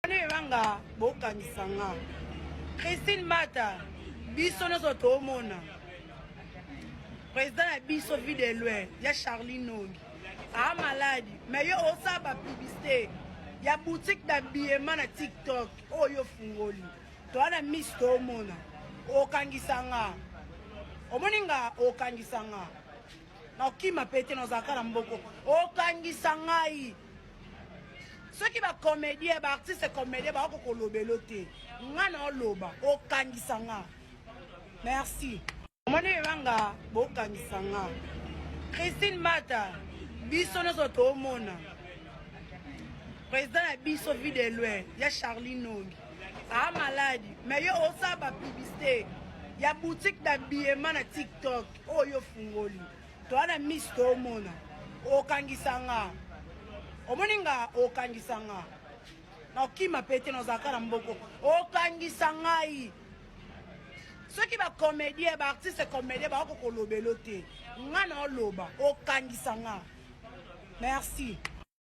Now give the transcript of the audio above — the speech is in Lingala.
Wana ebanga bokangisa nga. Christine Mata, biso nyonso tomona. Président na biso vie de loin ya Charlie Nongi. A maladi, mais yo osala ba publicité ya boutique d'habillement na TikTok oyo fungoli. Toa na miss tomona. Okangisa nga. Omoni nga okangisa nga. Nakokima pe te nazalaka na mboko. Okangisa ngai. Soki ba comédien ba artiste comédien ba ko kolobelo te nga na oloba okangisa nga merci. Omoni ebanga bokangisa nga Christine Mata biso nyonso tomona président na biso vie de loin ya Charlie Nongi a maladi mais yo osala ba publicité ya boutique d'habillement na TikTok oyo ofungoli. Toa na miss tomona okangisa nga omoni nga okangisa nga nakokima pe te nazalaka na mboko okangisa ngai soki ba comédien ba artiste comédien bako kolobelo te nga na oloba okangisa nga merci.